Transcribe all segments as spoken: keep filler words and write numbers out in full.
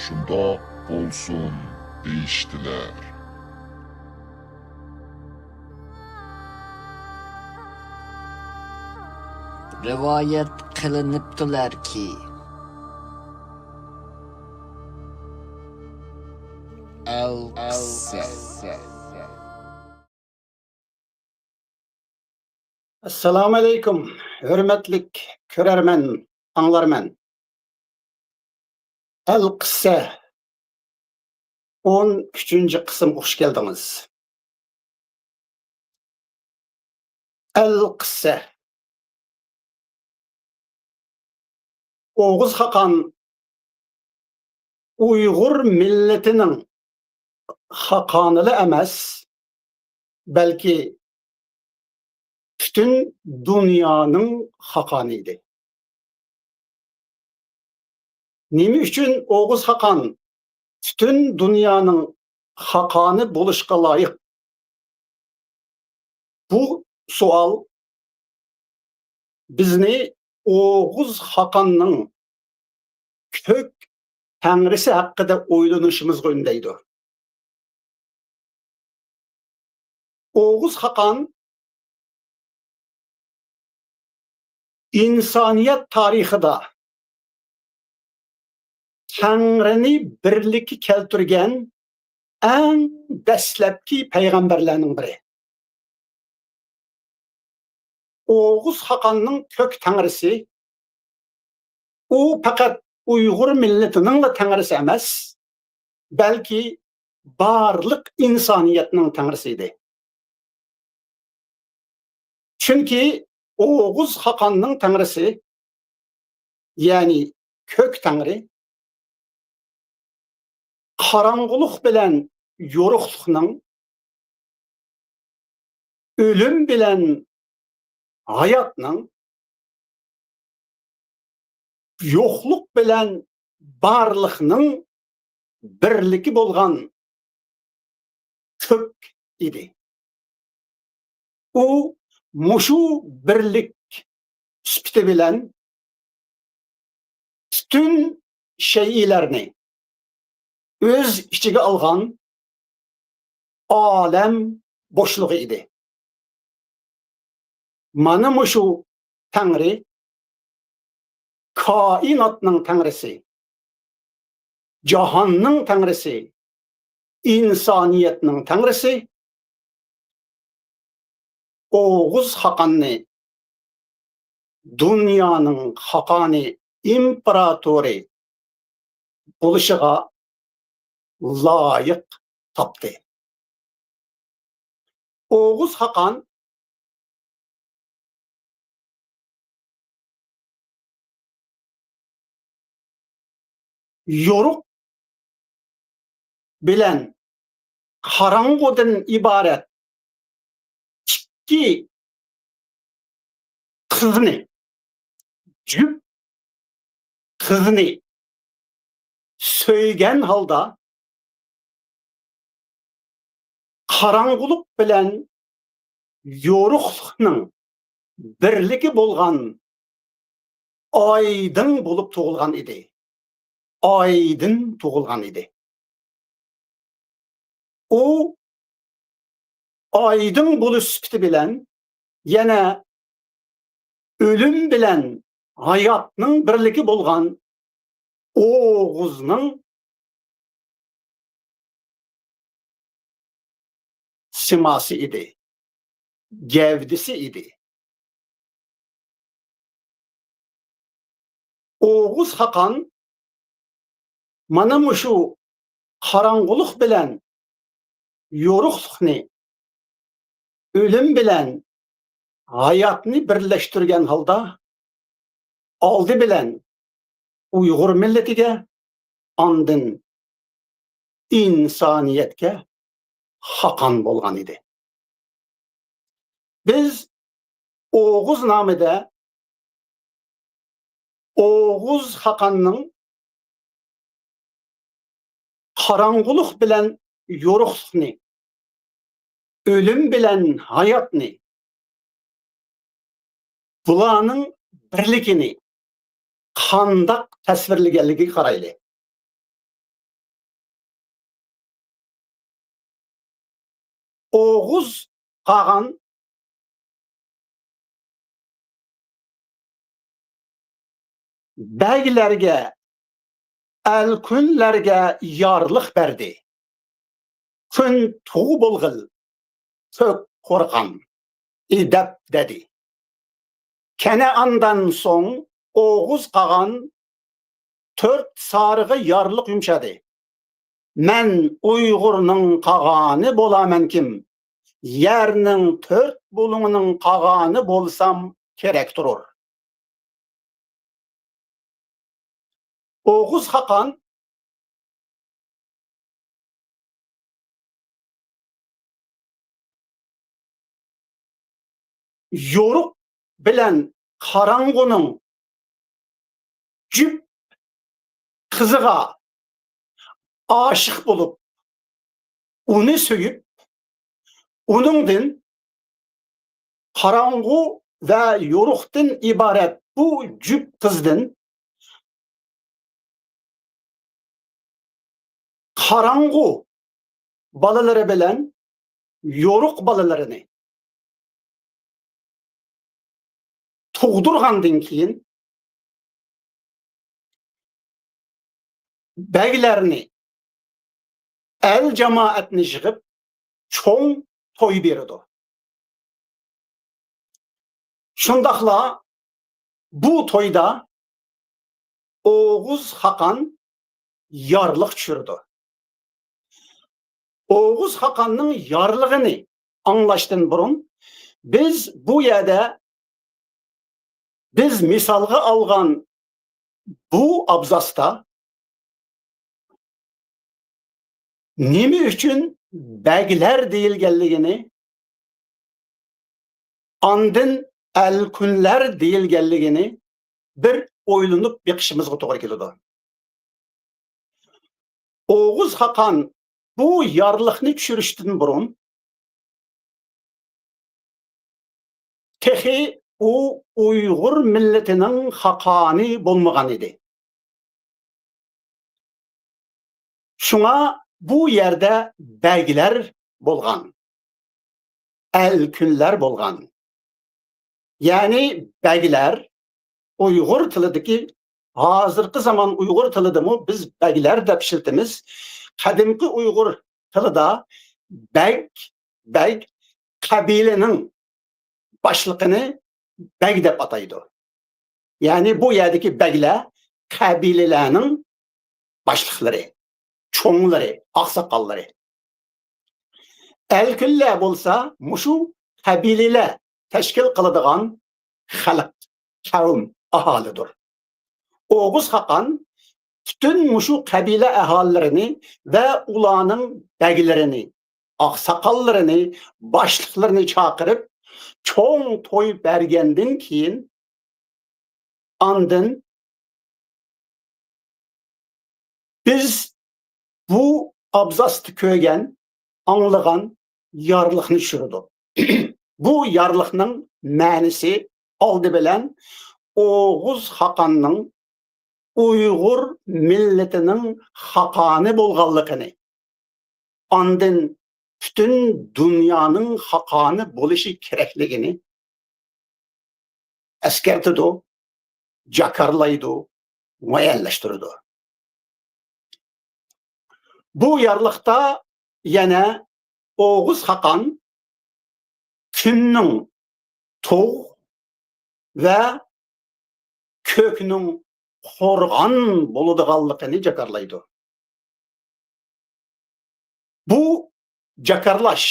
شۇنداق بولسۇن دېيىشتىلەر. رىۋايەت قىلىنىپتۇلەركى، ئەلقىسسە. ئەسسالامۇئەلەيكۇم، ھۆرمەتلىك كۆرەرمەن، ئاڭلارمەن. ئەلقىسسە، ئون ئۈچىنچى قىسىمغا خۇش كەلدىڭىز. ئەلقىسسە. ئوغۇز خاقان ئۇيغۇر مىللىتىنىڭ خاقانىلا ئەمەس، بەلكى پۈتۈن دۇنيانىڭ خاقانى ئىدى. نېمە ئۈچۈن ئوغۇز خاقان پۈتۈن دۇنيانىڭ خاقانى بولۇشقا لايىق؟ بۇ سوئال بىزنى ئوغۇز خاقاننىڭ كۆك تەڭرىسى ھەققىدە ئويلىنىشىمىزغا ئۈندەيدۇ. ئوغۇز خاقان ئىنسانىيەت تارىخىدا تەڭرىنى بىرلىككە كەلتۈرگەن ئەڭ دەسلەپكى پەيغەمبەرلەرنىڭ بىرى. ئوغۇز خاقاننىڭ كۆك تەڭرىسى، ئۇ پەقەت ئۇيغۇر مىللىتىنىڭلا تەڭرىسى ئەمەس، بەلكى بارلىق ئىنسانىيەتنىڭ تەڭرىسى ئىدى. چۈنكى ئوغۇز خاقاننىڭ تەڭرىسى، يەنى كۆك تەڭرى، قاراڭغۇلۇق بىلەن يورۇقلۇقنىڭ، ئۆلۈم بىلەن ھاياتنىڭ، يوقلۇق بىلەن بارلىقنىڭ بىرلىكى بولغان كۆك ئىدى. ئۇ مۇشۇ بىرلىك سۈپىتى بىلەن پۈتۈن شەيئىلەرنى ئۆز ئىچىگە ئالغان ئالەم بوشلۇقى ئىدى. مانا مۇشۇ تەڭرى، كائىناتنىڭ تەڭرىسى، جاھاننىڭ تەڭرىسى، ئىنسانىيەتنىڭ تەڭرىسى ئوغۇز خاقاننى دۇنيانىڭ خاقانى ئىمپېراتورى بولۇشىغا لايىق تاپتى. ئوغۇز خاقان يورۇق بىلەن قاراڭغۇدىن ئىبارەت ئىككى قىزنى، جۈپ قىزنى سۆيگەن ھالدا، قاراڭغۇلۇق بىلەن يورۇقلۇقنىڭ بىرلىكى بولغان ئايدىڭ بولۇپ تۇغۇلغان ئىدى. ئايدىن تۇغۇلغان ئىدى. ئۇ ئايدىڭ بولۇش سۈپىتى بىلەن يەنە ئۆلۈم بىلەن ھاياتنىڭ بىرلىكى بولغان ئوغۇزنىڭ سىماسى ئىدى، گەۋدىسى ئىدى. ئوغۇز خاقان مانا مۇشۇ قاراڭغۇلۇق بىلەن يورۇقلۇقنى، ئۆلۈم بىلەن ھاياتنى بىرلەشتۈرگەن ھالدا، ئالدى بىلەن ئۇيغۇر مىللىتىگە، ئاندىن ئىنسانىيەتكە خاقان بولغان ئىدى. بىز ئوغۇز نامىدا ئوغۇز خاقاننىڭ قاراڭغۇلۇق بىلەن يورۇقلۇقنى، ئۆلۈم بىلەن ھاياتنى، بۇلارنىڭ بىرلىكىنى قانداق تەسۋىرلىگەنلىكىگە قارايلى. ئوغۇز قاغان بەگلەرگە، ئەلكۈنلەرگە يارلىق بەردى. كۈن تۇغ بولغىل، كۆك قورغان، ئىدەپ دەدى. كەنئاندىن سوڭ ئوغۇز قاغان تۆت سارىغا يارلىق يۇمشادى. مەن ئۇيغۇرنىڭ قاغانى بولامەنكىم، يەرنىڭ تۆت بۇلۇڭىنىڭ قاغانى بولسام كېرەك تۇرۇر. ئوغۇز خاقان يورۇق بىلەن قاراڭغۇنىڭ جۈپ قىزىغا ئاشىق بولۇپ، ئۇنى سۆيۈپ، ئۇنىڭدىن قاراڭغۇ ۋە يورۇقتىن ئىبارەت بۇ جۈپ قىزدىن قاراڭغۇ بالىلىرى بىلەن يورۇق بالىلىرىنى تۇغدۇرغاندىن كېيىن، بەگلەرنى، ئەل جامائەتنى يىغىپ، چوڭ توي بېرىدۇ. شۇنداقلا بۇ تويدا ئوغۇز خاقان يارلىق چۈشۈرىدۇ. ئوغۇز خاقاننىڭ يارلىقىنى ئاڭلاشتىن بۇرۇن، بىز بۇ يەردە، بىز مىسالغا ئالغان بۇ ئابزاستا نېمە ئۈچۈن بەگلەر دېيىلگەنلىكىنى، ئاندىن ئەلكۈنلەر دېيىلگەنلىكىنى بىر ئويلىنىپ بېقىشىمىزغا توغرا كېلىدۇ. ئوغۇز خاقان بۇ يارلىقنى چۈشۈرۈشتىن بۇرۇن، تېخى ئۇ ئۇيغۇر مىللىتىنىڭ خاقانى بولمىغان ئىدى. شۇڭا بۇ يەردە بەگلەر بولغان، ئەلكۈنلەر بولغان. يەنى بەگلەر ئۇيغۇر تىلىدىكى، ھازىرقى زامان ئۇيغۇر تىلىدىمۇ بىز بەگلەر دەپ ئىشلىتىمىز. قەدىمكى ئۇيغۇر تىلىدا بەگ، بەگ قەبىلىنىڭ باشلىقىنى بەگ دەپ ئاتايدۇ. يەنى بۇ يەردىكى بەگلەر قەبىلىلەرنىڭ باشلىقلىرى، چوڭلىرى، ئاقساقاللىرى. ئەلكۈنلەر بولسا مۇشۇ قەبىلىلەر تەشكىل قىلىدىغان خەلق، قەۋم، ئاھالىدۇر. ئوغۇز خاقان پۈتۈن مۇشۇ قەبىلە ئاھالىلىرىنى ۋە ئۇلارنىڭ بەگلىرىنى، ئاقساقاللىرىنى، باشلىقلىرىنى چاقىرىپ، چوڭ توي بەرگەندىن كېيىن، ئاندىن بىز بۇ ئابزاستا كۆرگەن، ئاڭلىغان يارلىقنى چۈشۈرىدۇ. بۇ يارلىقنىڭ مەنىسى ئالدى بىلەن ئوغۇز خاقاننىڭ ئۇيغۇر مىللىتىنىڭ خاقانى بولغانلىقىنى، ئاندىن پۈتۈن دۇنيانىڭ خاقانى بولۇشى كېرەكلىكىنى ئەسكەرتىدۇ، جاكارلايدۇ، مۇئەييەنلەشتۈرىدۇ. بۇ يارلىقتا يەنە ئوغۇز خاقان كۈننىڭ تۇغ ۋە كۆكنىڭ قورغان بولىدىغانلىقىنى جاكارلايدۇ. بۇ جاكارلاش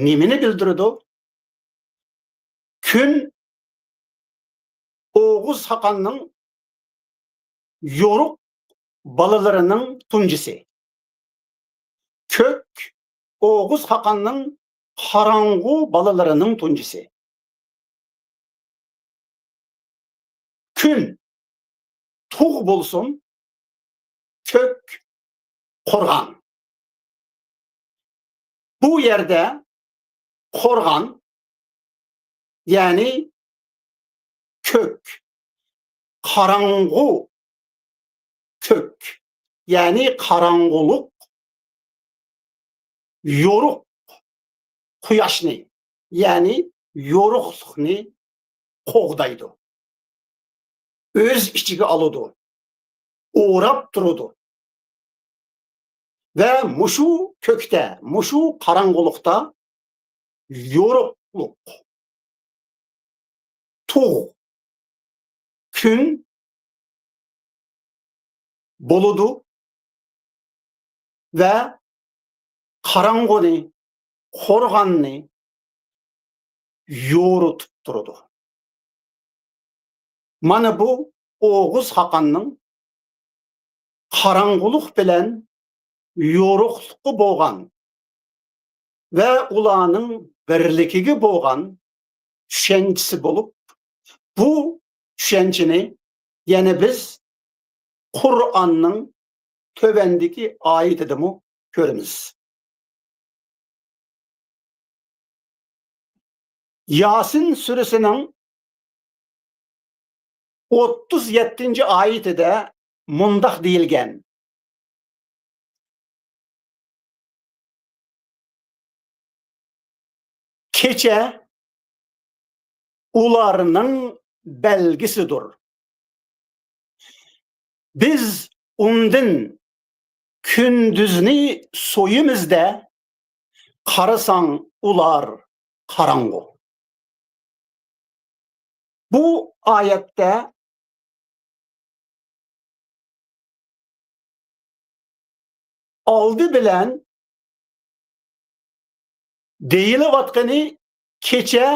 نېمىنى بىلدۈرىدۇ؟ كۈن ئوغۇز خاقاننىڭ يورۇق بالىلىرىنىڭ تۇنجىسى. كۆك ئوغۇز خاقاننىڭ قاراڭغۇ بالىلىرىنىڭ تۇنجىسى. كۈن تۇغ بولسۇن، كۆك قورغان. بۇ يەردە قورغان، يەنى كۆك، قاراڭغۇ كۆك، يەنى قاراڭغۇلۇق، يورۇق، قۇياشنى، يەنى يورۇقلۇقنى قوغدايدۇ، ئۆز ئىچىگە ئالىدۇ، ئوراپ تۇرىدۇ. ۋە مۇشۇ كۆكتە، مۇشۇ قاراڭغۇلۇقتا يورۇقلۇق، تۇغ، كۈن بولىدۇ ۋە قاراڭغۇنى، قورغاننى يورۇتۇپ تۇرىدۇ. مانا بۇ ئوغۇز خاقاننىڭ قاراڭغۇلۇق بىلەن يورۇقلۇققا بولغان ۋە ئۇلارنىڭ بىرلىكىگە بولغان چۈشەنچىسى بولۇپ، بۇ چۈشەنچىنى يەنە بىز قۇرئاننىڭ تۆۋەندىكى ئايىتىدىمۇ كۆرىمىز. ياسىن سۈرىسىنىڭ ئوتتۇز يەتتىنچى ئايىتىدە مۇنداق دېيىلگەن: كېچە ئۇلارنىڭ بەلگىسىدۇر. بىز ئۇندىن كۈندۈزنى سويىمىز-دە، قارىساڭ ئۇلار قاراڭغۇ. بۇ ئايەتتە ئالدى بىلەن دېيىلىۋاتقىنى كېچە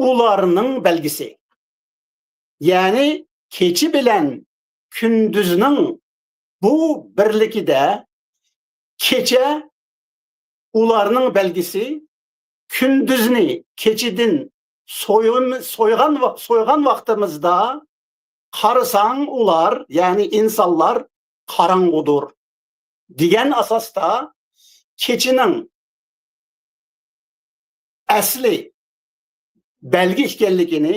ئۇلارنىڭ بەلگىسى. يەنى كېچە بىلەن كۈندۈزنىڭ بۇ بىرلىكىدە كېچە ئۇلارنىڭ بەلگىسى، كۈندۈزنى كېچىدىن سويۇن-، سويغان ۋا-، سويغان ۋاقتىمىزدا قارىساڭ ئۇلار، يەنى ئىنسانلار قاراڭغۇدۇر دېگەن ئاساستا كېچىنىڭ ئەسلى بەلگە ئىكەنلىكىنى،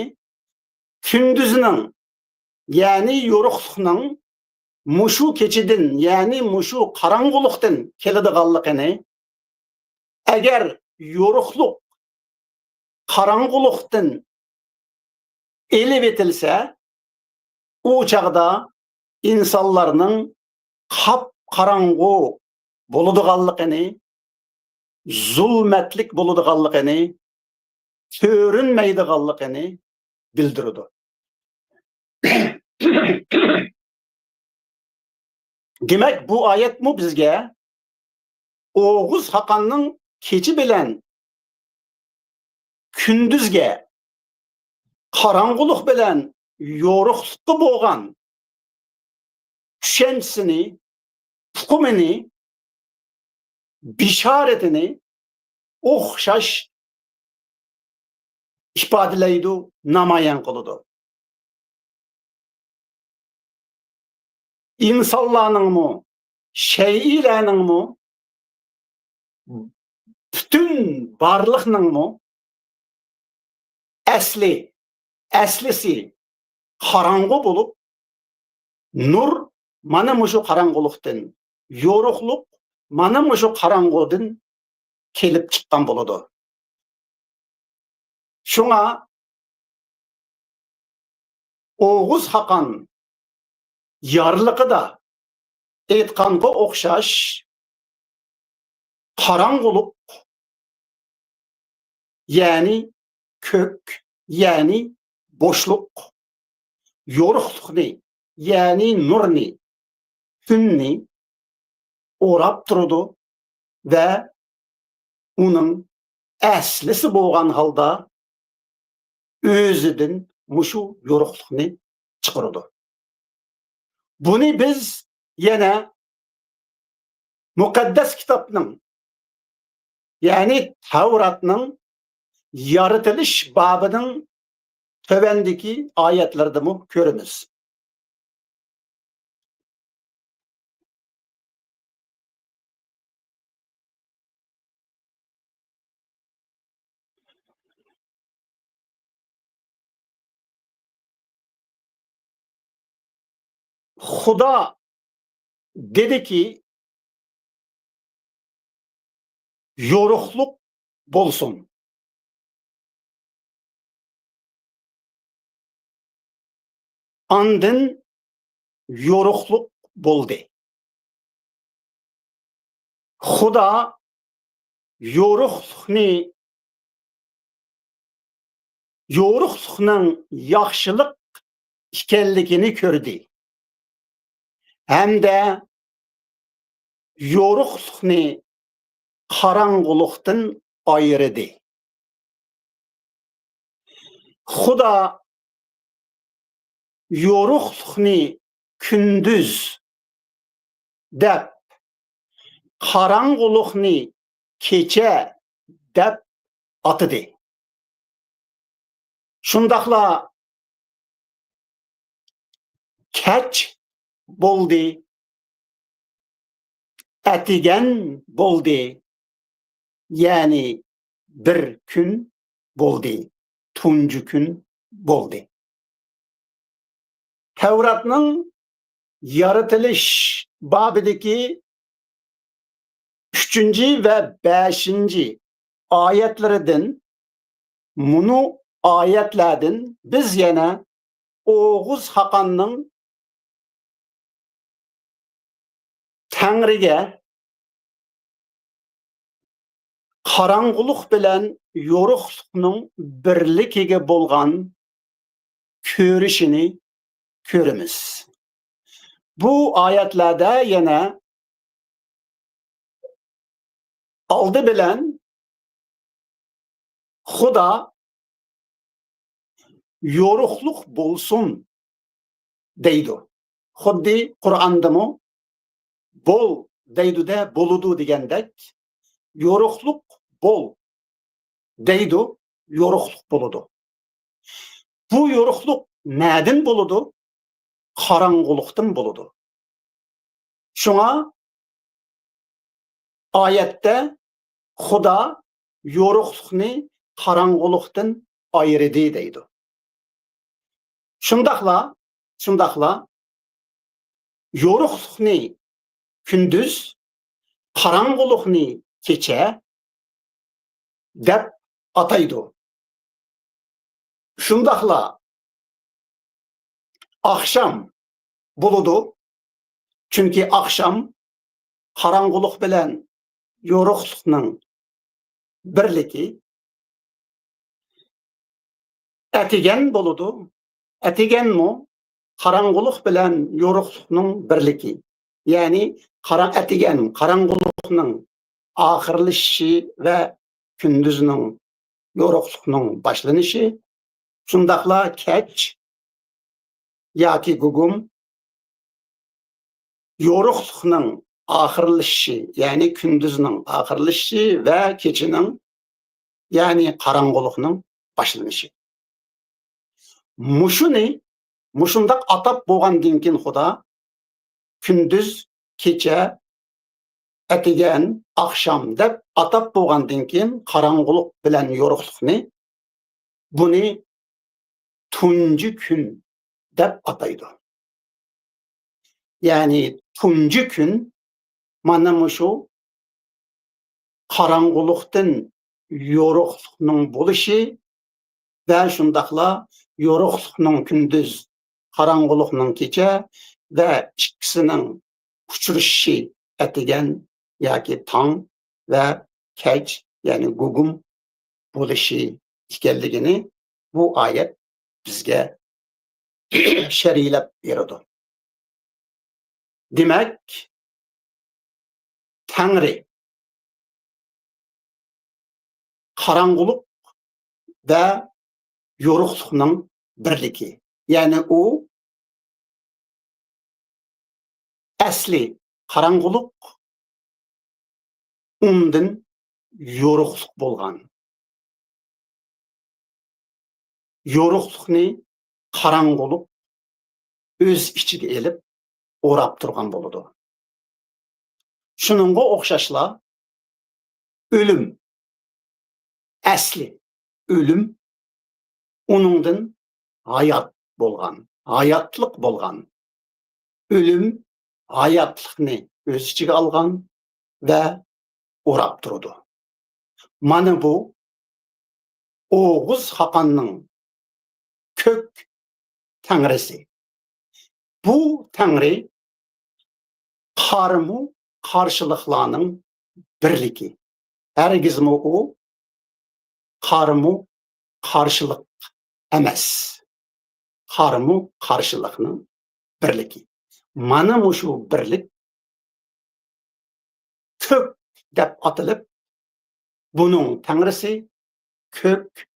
كۈندۈزنىڭ، يەنى يورۇقلۇقنىڭ مۇشۇ كېچىدىن، يەنى مۇشۇ قاراڭغۇلۇقتىن كېلىدىغانلىقىنى، ئەگەر يورۇقلۇق قاراڭغۇلۇقتىن ئېلىۋېتىلسە، ئۇ چاغدا ئىنسانلارنىڭ قاپقاراڭغۇ بولىدىغانلىقىنى، زۇلمەتلىك بولىدىغانلىقىنى، كۆرۈنمەيدىغانلىقىنى بىلدۈرىدۇ. دېمەك، بۇ ئايەتمۇ بىزگە ئوغۇز خاقاننىڭ كېچە بىلەن كۈندۈزگە، قاراڭغۇلۇق بىلەن يورۇقلۇققا بولغان چۈشەنچىسىنى، ئۇقۇمىنى، بېشارىتىنى ئوخشاش ئىپادىلەيدۇ، نامايان قىلىدۇ. ئىنسانلارنىڭمۇ، شەيئىلەرنىڭمۇ، پۈتۈن بارلىقنىڭمۇ ئەسلى، ئەسلىسى قاراڭغۇ بولۇپ، نۇر مانا مۇشۇ قاراڭغۇلۇقتىن، يورۇقلۇق مانا مۇشۇ قاراڭغۇدىن كېلىپ چىققان بولىدۇ. شۇڭا ئوغۇز خاقان يارلىقىدا ئېيتقانغا ئوخشاش، قاراڭغۇلۇق، يەنى كۆك، يەنى بوشلۇق، يورۇقلۇقنى، يەنى نۇرنى، كۈننى ئوراپ تۇرىدۇ ۋە ئۇنىڭ ئەسلىسى بولغان ھالدا ئۆزىدىن مۇشۇ يورۇقلۇقنى چىقىرىدۇ. بۇنى بىز يەنە مۇقەددەس كىتابنىڭ، يەنى تەۋراتنىڭ يارىتىلىش بابىنىڭ تۆۋەندىكى ئايەتلىرىدىمۇ كۆرىمىز. خۇدا دېدىكى، يورۇقلۇق بولسۇن. ئاندىن يورۇقلۇق بولدى. خۇدا يورۇقلۇقنى، يورۇقلۇقنىڭ ياخشىلىق ئىكەنلىكىنى كۆردى ھەمدە يورۇقلۇقنى قاراڭغۇلۇقتىن ئايرىدى. خۇدا يورۇقلۇقنى كۈندۈز دەپ، قاراڭغۇلۇقنى كېچە دەپ ئاتىدى. شۇنداقلا كەچ بولدى، ئەتىگەن بولدى، يەنى بىر كۈن بولدى، تۇنجى كۈن بولدى. تەۋراتنىڭ يارىتىلىش بابىدىكى ئۈچىنچى ۋە بەشىنچى ئايەتلىرىدىن، مۇنۇ ئايەتلەردىن بىز يەنە ئوغۇز خاقاننىڭ تەڭرىگە قاراڭغۇلۇق بىلەن يورۇقلۇقنىڭ بىرلىكىگە بولغان كۆرۈشىنى كۆرىمىز. بۇ ئايەتلەردە يەنە ئالدى بىلەن خۇدا يورۇقلۇق بولسۇن دەيدۇ. خۇددى قۇرئاندىمۇ بول دەيدۇ-دە، بولىدۇ دېگەندەك، يورۇقلۇق بول دەيدۇ، يورۇقلۇق بولىدۇ. بۇ يورۇقلۇق نەدىن بولىدۇ؟ قاراڭغۇلۇقتىن بولىدۇ. شۇڭا ئايەتتە خۇدا يورۇقلۇقنى قاراڭغۇلۇقتىن ئايرىدى دەيدۇ. شۇنداقلا، شۇنداقلا يورۇقلۇقنى كۈندۈز، قاراڭغۇلۇقنى كېچە دەپ ئاتايدۇ. شۇنداقلا ئاخشام بولىدۇ، چۈنكى ئاخشام قاراڭغۇلۇق بىلەن يورۇقلۇقنىڭ بىرلىكى. ئەتىگەن بولىدۇ. ئەتىگەنمۇ قاراڭغۇلۇق بىلەن يورۇقلۇقنىڭ بىرلىكى. يەنى قارا-، ئەتىگەن قاراڭغۇلۇقنىڭ ئاخىرلىشىشى ۋە كۈندۈزنىڭ، يورۇقلۇقنىڭ باشلىنىشى. شۇنداقلا كەچ ياكى گۇگۇم يورۇقلۇقنىڭ ئاخىرلىشىشى، يەنى كۈندۈزنىڭ ئاخىرلىشىشى ۋە كېچىنىڭ، يەنى قاراڭغۇلۇقنىڭ باشلىنىشى. مۇشۇنى، مۇشۇنداق ئاتاپ بولغاندىن كېيىن خۇدا كۈندۈز، كېچە، ئەتىگەن، ئاخشام دەپ ئاتاپ بولغاندىن كېيىن قاراڭغۇلۇق بىلەن يورۇقلۇقنى، بۇنى تۇنجى كۈن دەپ ئاتايدۇ. يەنى تۇنجى كۈن مانا مۇشۇ قاراڭغۇلۇقتىن يورۇقلۇقنىڭ بولۇشى ۋە شۇنداقلا يورۇقلۇقنىڭ كۈندۈز، قاراڭغۇلۇقنىڭ كېچە ۋە ئىككىسىنىڭ ئۇچرىشىشى، ئەتىگەن ياكى تاڭ ۋە كەچ، يەنى گۇگۇم بولۇشى ئىكەنلىكىنى بۇ ئايەت بىزگە شەرھلەپ بېرىدۇ. دېمەك، تەڭرى قاراڭغۇلۇق ۋە يورۇقلۇقنىڭ بىرلىكى. يەنى ئۇ ئەسلى قاراڭغۇلۇق، ئۇندىن يورۇقلۇق بولغان. يورۇقلۇقنى قاراڭغۇلۇق ئۆز ئىچىگە ئېلىپ ئوراپ تۇرغان بولىدۇ. شۇنىڭغا ئوخشاشلا ئۆلۈم، ئەسلى ئۆلۈم، ئۇنىڭدىن ھايات بولغان، ھاياتلىق بولغان. ئۆلۈم ھاياتلىقنى ئۆز ئىچىگە ئالغان ۋە ئوراپ تۇرىدۇ. مانا بۇ ئوغۇز خاقاننىڭ كۆك تەڭرىسى، بۇ تەڭرى قارمۇ قارشىلىقلارنىڭ بىرلىكى. ھەرگىزمۇ ئۇ قارمۇ قارشىلىق ئەمەس. قارمۇ قارشىلىقنىڭ بىرلىكى. مانا مۇشۇ بىرلىك كۆك دەپ ئاتىلىپ، بۇنىڭ تەڭرىسى كۆك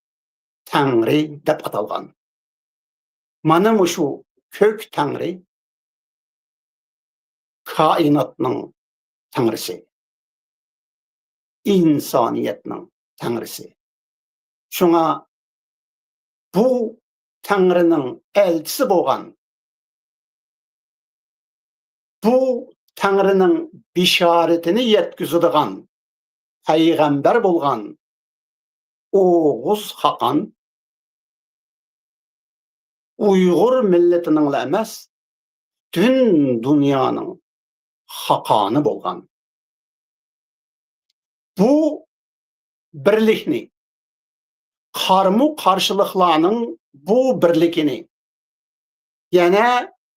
تەڭرى دەپ ئاتالغان. مانا مۇشۇ كۆك تەڭرى كائىناتنىڭ تەڭرىسى، ئىنسانىيەتنىڭ تەڭرىسى. شۇڭا بۇ تەڭرىنىڭ ئەلچىسى بولغان، بۇ تەڭرىنىڭ بېشارىتىنى يەتكۈزىدىغان پەيغەمبەر بولغان ئوغۇز خاقان ئۇيغۇر مىللىتىنىڭلا ئەمەس، پۈتۈن دۇنيانىڭ خاقانى بولغان. بۇ بىرلىكنى، قارمۇ قارشىلىقلارنىڭ بۇ بىرلىكىنى يەنە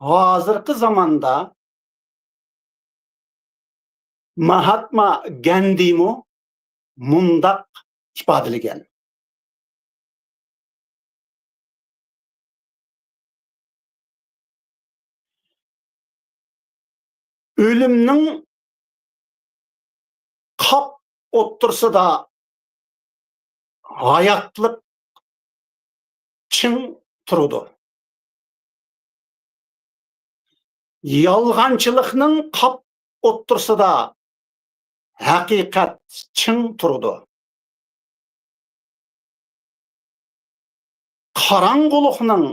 ھازىرقى زاماندا ماھاتما گاندىمۇ مۇنداق ئىپادىلىگەن: ئۆلۈمنىڭ قاپ ئوتتۇرىسىدا ھاياتلىق چىڭ تۇرىدۇ. يالغانچىلىقنىڭ قاپ ئوتتۇرىسىدا ھەقىقەت چىڭ تۇرىدۇ. قاراڭغۇلۇقنىڭ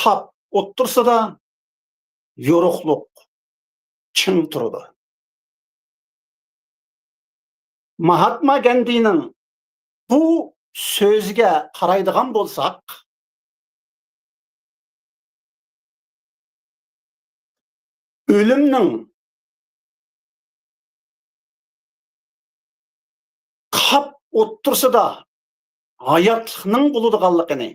قاپ ئوتتۇرىسىدا يورۇقلۇق چىڭ تۇرىدۇ. ماھاتما گاندىنىڭ بۇ سۆزىگە قارايدىغان بولساق، ئۆلۈمنىڭ قاپ ئوتتۇرىسىدا ھاياتلىقنىڭ بولىدىغانلىقىنى،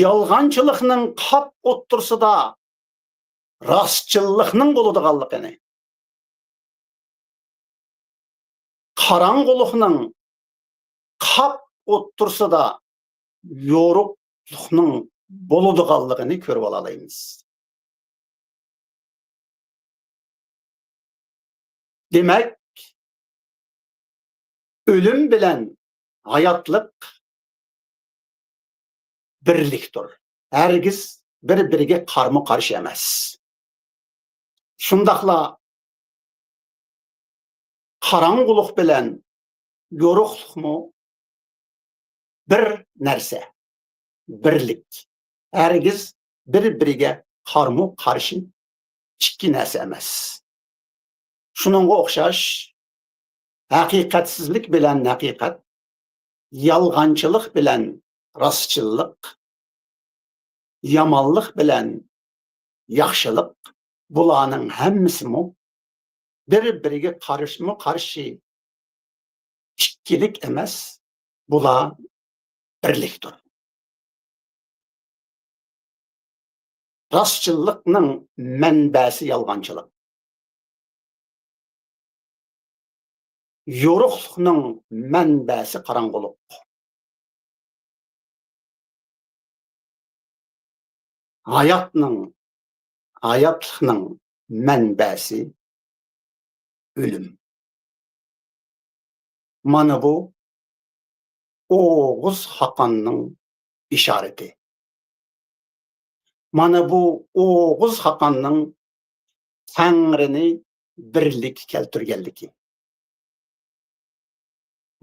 يالغانچىلىقنىڭ قاپ ئوتتۇرىسىدا راستچىللىقنىڭ بولىدىغانلىقىنى، قاراڭغۇلۇقنىڭ قاپ ئوتتۇرىسىدا يورۇقلۇقنىڭ بولىدىغانلىقىنى كۆرۈۋالالايمىز. دېمەك، ئۆلۈم بىلەن ھاياتلىق بىرلىكتۇر. ھەرگىز بىر-بىرىگە قارمۇ قارشى ئەمەس. شۇنداقلا قاراڭغۇلۇق بىلەن يورۇقلۇقمۇ بىر نەرسە، بىرلىك. ھەرگىز بىر-بىرىگە قارمۇ قارشى ئىككى نەرسە ئەمەس. شۇنىڭغا ئوخشاش، ھەقىقەتسىزلىك بىلەن ھەقىقەت، يالغانچىلىق بىلەن راستچىللىق، يامانلىق بىلەن ياخشىلىق، بۇلارنىڭ ھەممىسىمۇ بىر-بىرىگە قارشىمۇ قارشى ئىككىلىك ئەمەس، بۇلار بىرلىكتۇر. راستچىللىقنىڭ مەنبەسى يالغانچىلىق. يورۇقلۇقنىڭ مەنبەسى قاراڭغۇلۇق. ھاياتنىڭ، ھاياتلىقنىڭ مەنبەسى ئۆلۈم. مانا بۇ ئوغۇز خاقاننىڭ ئىشارىتى. مانا بۇ ئوغۇز خاقاننىڭ تەڭرىنى بىرلىككە كەلتۈرگەنلىكى.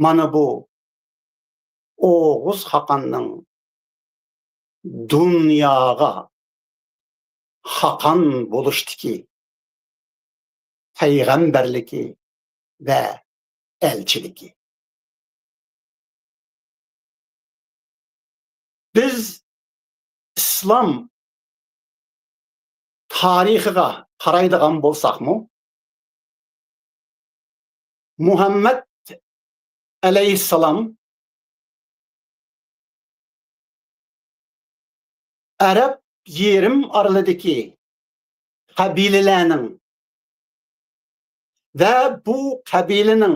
مانا بۇ ئوغۇز خاقاننىڭ دۇنياغا خاقان بولۇشتىكى پەيغەمبەرلىكى ۋە ئەلچىلىكى. بىز ئىسلام تارىخىغا قارايدىغان بولساقمۇ، مۇھەممەد ئەلەيھىسسالام ئەرەب يېرىم ئارىلىدىكى قەبىلىلەرنىڭ ۋە بۇ قەبىلىنىڭ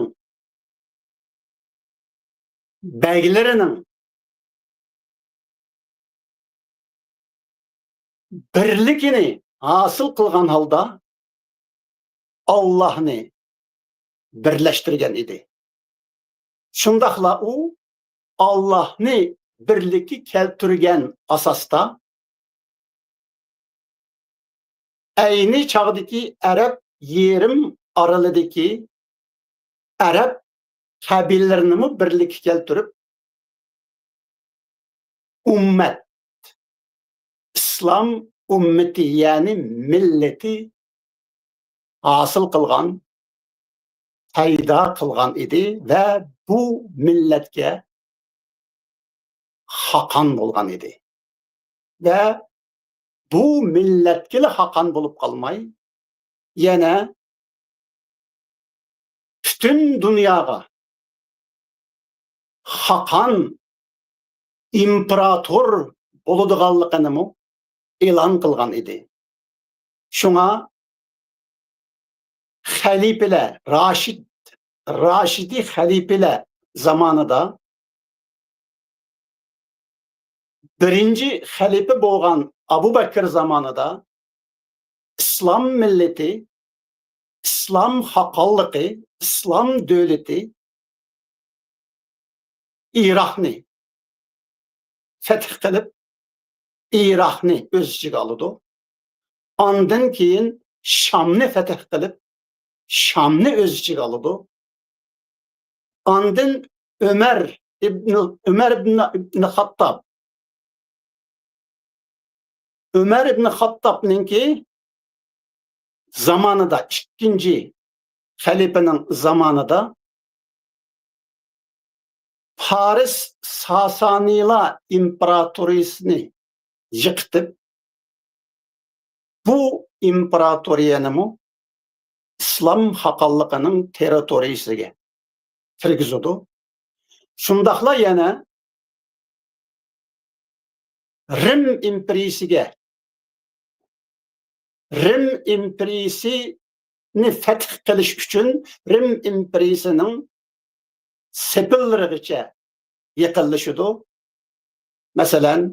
بەگلىرىنىڭ بىرلىكىنى ھاسىل قىلغان ھالدا ئاللاھنى بىرلەشتۈرگەن ئىدى. شۇنداقلا ئۇ ئاللاھنى بىرلىككە كەلتۈرگەن ئاساستا ئەينى چاغدىكى ئەرەب يېرىم ئارىلىدىكى ئەرەب قەبىلىلىرىنىمۇ بىرلىككە كەلتۈرۈپ، ئۈممەت، ئىسلام ئۈممىتى، يەنى مىللىتى ھاسىل قىلغان، پەيدا قىلغان ئىدى ۋە بۇ مىللەتكە خاقان بولغان ئىدى. ۋە بۇ مىللەتكىلا خاقان بولۇپ قالماي، يەنە پۈتۈن دۇنياغا خاقان ئىمپېراتور بولىدىغانلىقىنىمۇ ئېلان قىلغان ئىدى. شۇڭا خەلىپىلەر، راشىد، راشىدىي خەلىپىلەر زامانىدا، بىرىنچى خەلىپە بولغان ئەبۇ بەكىر زامانىدا ئىسلام مىللىتى، ئىسلام خاقانلىقى، ئىسلام دۆلىتى ئىراقنى فەتھ قىلىپ، ئىراقنى ئۆز ئىچىگە ئالىدۇ. ئاندىن كېيىن شامنى فەتھ قىلىپ، شامنى ئۆز ئىچىگە ئالىدۇ. ئاندىن ئۆمەر ئىبن، ئۆمەر ئىبن، ئىبن خاتتاب، ئۆمەر ئىبن خاتتابنىڭكى زامانىدا، ئىككىنچى خەلىپىنىڭ زامانىدا پارس ساسانىيلار ئىمپېراتورىيىسىنى يىقىتىپ، بۇ ئىمپېراتورىيەنىمۇ ئىسلام خاقانلىقىنىڭ تېررىتورىيىسىگە كىرگۈزىدۇ. شۇنداقلا يەنە رىم ئىمپېرىيىسىگە، رىم ئىمپېرىيىسىنى فەتھ قىلىش ئۈچۈن رىم ئىمپېرىيىسىنىڭ سېپىللىرىغىچە يېقىنلىشىدۇ. مەسىلەن،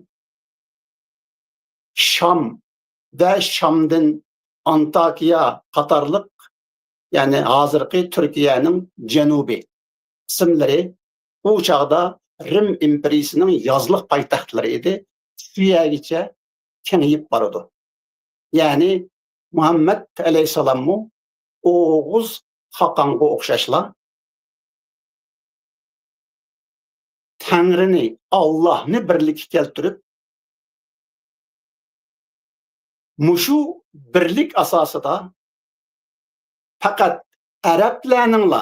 شام ۋە شامدىن ئانتاكىيا قاتارلىق، يەنى ھازىرقى تۈركىيەنىڭ جەنۇبى قىسىملىرى ئۇ چاغدا رىم ئىمپېرىيىسىنىڭ يازلىق پايتەختلىرى ئىدى. شۇ يەرگىچە كېڭىيىپ بارىدۇ. يەنى مۇھەممەد ئەلەيھىسسالاممۇ ئوغۇز خاقانغا ئوخشاشلا تەڭرىنى، ئاللاھنى بىرلىككە كەلتۈرۈپ، مۇشۇ بىرلىك ئاساسىدا پەقەت ئەرەبلەرنىڭلا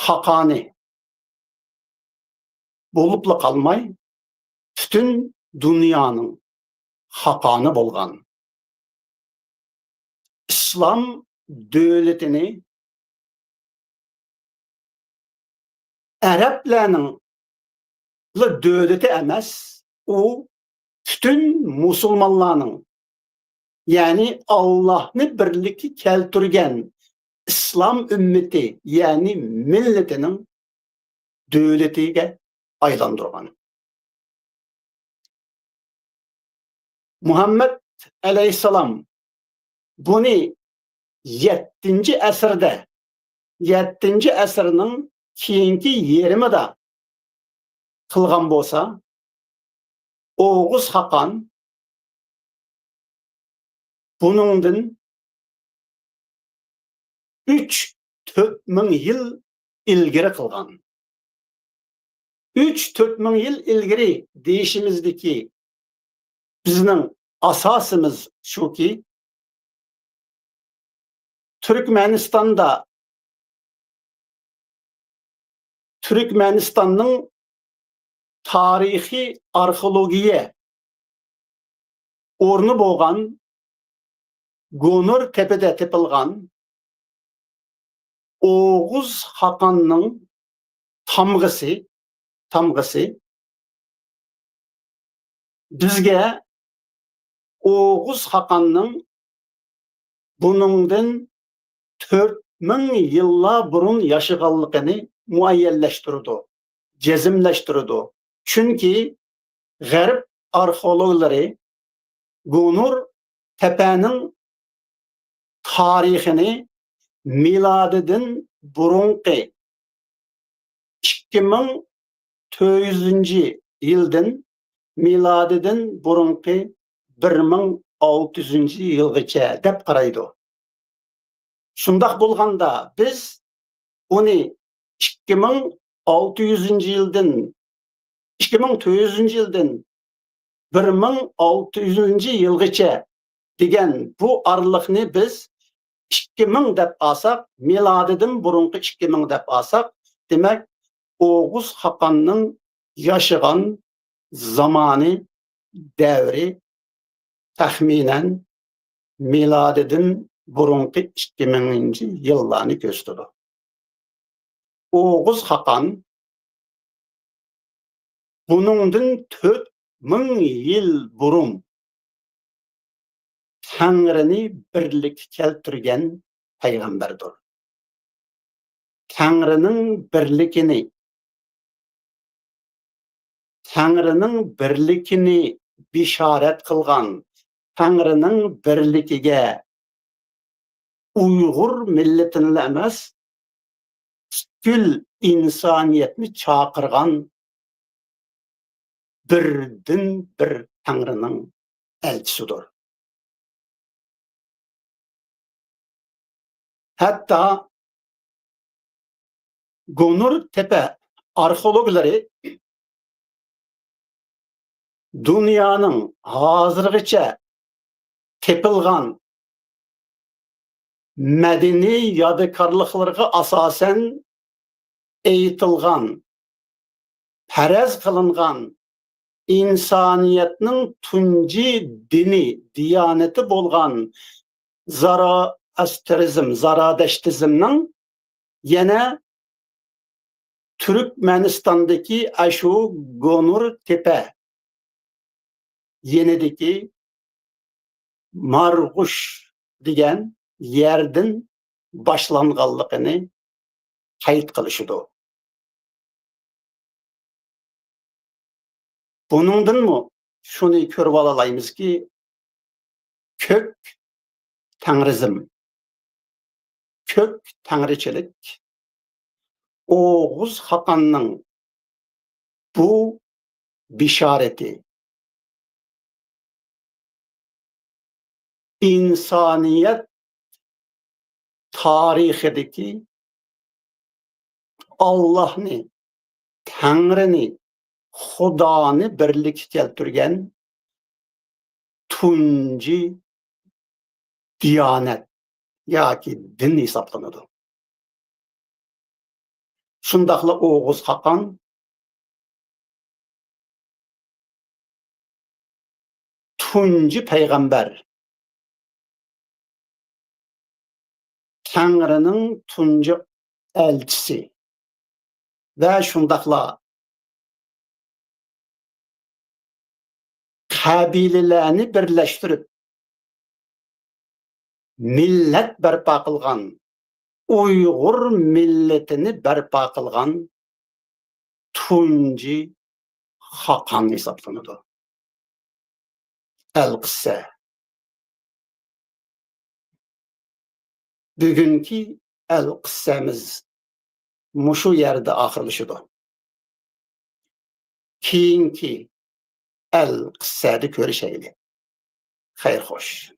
خاقانى بولۇپلا قالماي، پۈتۈن دۇنيانىڭ خاقانى بولغان ئىسلام دۆلىتىنى ئەرەبلەرنىڭلا دۆلىتى ئەمەس، ئۇ پۈتۈن مۇسۇلمانلارنىڭ، يەنى ئاللاھنى بىرلىككە كەلتۈرگەن ئىسلام ئۈممىتى، يەنى مىللىتىنىڭ دۆلىتىگە ئايلاندۇرغان. مۇھەممەد ئەلەيھىسسالام بۇنى يەتتىنچى ئەسىردە، يەتتىنچى ئەسىرنىڭ كېيىنكى يېرىمىدا قىلغان بولسا، ئوغۇز خاقان بۇنىڭدىن ئۈچ، تۆت مىڭ يىل ئىلگىرى قىلغان. ئۈچ، تۆت مىڭ يىل ئىلگىرى دېيىشىمىزدىكى بىزنىڭ ئاساسىمىز شۇكى، تۈركمەنىستاندا، تۈركمەنىستاننىڭ تارىخىي ئارخېئولوگىيە ئورنى بولغان گونۇر تېپىدە تېپىلغان ئوغۇز خاقاننىڭ تامغىسى، تامغىسى بىزگە ئوغۇز خاقاننىڭ بۇنىڭدىن تۆت مىڭ يىللار بۇرۇن ياشىغانلىقىنى مۇئەييەنلەشتۈرىدۇ، جەزملەشتۈرىدۇ. چۈنكى غەرب ئارخېئولوگلىرى گونۇر تەپەنىڭ تارىخىنى مىلادىدىن بۇرۇنقى ئىككى مىڭ تۆت يۈزىنچى يىلدىن مىلادىدىن بۇرۇنقى بىر مىڭ ئالتە يۈزىنچى يىلغىچە دەپ قارايدۇ. شۇنداق بولغاندا، بىز ئۇنى ئىككى مىڭ ئالتە يۈزىنچى يىلدىن، ئىككى مىڭ تۆت يۈزىنچى يىلدىن بىر مىڭ ئالتە يۈزىنچى يىلغىچە دېگەن بۇ ئارىلىقنى بىز ئىككى مىڭ دەپ ئالساق، مىلادىدىن بۇرۇنقى ئىككى مىڭ دەپ ئالساق، دېمەك، ئوغۇز خاقاننىڭ ياشىغان زامانى، دەۋرى تەخمىنەن مىلادىدىن بۇرۇنقى ئىككى مىڭىنچى يىللارنى كۆرسىتىدۇ. ئوغۇز خاقان بۇنىڭدىن تۆت مىڭ يىل بۇرۇن تەڭرىنى بىرلىككە كەلتۈرگەن پەيغەمبەردۇر. تەڭرىنىڭ بىرلىكىنى، تەڭرىنىڭ بىرلىكىنى بېشارەت قىلغان، تەڭرىنىڭ بىرلىكىگە ئۇيغۇر مىللىتىنىلا ئەمەس، پۈتكۈل ئىنسانىيەتنى چاقىرغان بىردىن بىر تەڭرىنىڭ ئەلچىسىدۇر. ھەتتا گونۇر تېپە ئارخېئولوگلىرى دۇنيانىڭ ھازىرغىچە تېپىلغان مەدەنىي يادىكارلىقلىرىغا ئاساسەن ئېيتىلغان، پەرەز قىلىنغان ئىنسانىيەتنىڭ تۇنجى دىنى، دىيانىتى بولغان زارائەسترىزم، زارادەشتىزمنىڭ يەنە تۈركمەنىستاندىكى ئاشۇ گونۇر تېپە يېنىدىكى مارغۇش دېگەن يەردىن باشلانغانلىقىنى قەيت قىلىشىدۇ. بۇنىڭدىنمۇ شۇنى كۆرۈۋالالايمىزكى، كۆك تەڭرىزم، كۆك تەڭرىچىلىك ئوغۇز خاقاننىڭ بۇ بېشارىتى ئىنسانىيەت تارىخىدىكى ئاللاھنى، تەڭرىنى، خۇدانى بىرلىككە كەلتۈرگەن تۇنجى دىيانەت ياكى دىن ھېسابلىنىدۇ. شۇنداقلا ئوغۇز خاقان تۇنجى پەيغەمبەر، تەڭرىنىڭ تۇنجى ئەلچىسى ۋە شۇنداقلا قەبىلىلەرنى بىرلەشتۈرۈپ، مىللەت بەرپا قىلغان، ئۇيغۇر مىللىتىنى بەرپا قىلغان تۇنجى خاقان ھېسابلىنىدۇ. ئەلقىسسە. بۈگۈنكى ئەلقىسسەمىز مۇشۇ يەردە ئاخىرلىشىدۇ. كېيىنكى ئەلقىسسەدە كۆرۈشەيلى. خەير خوش.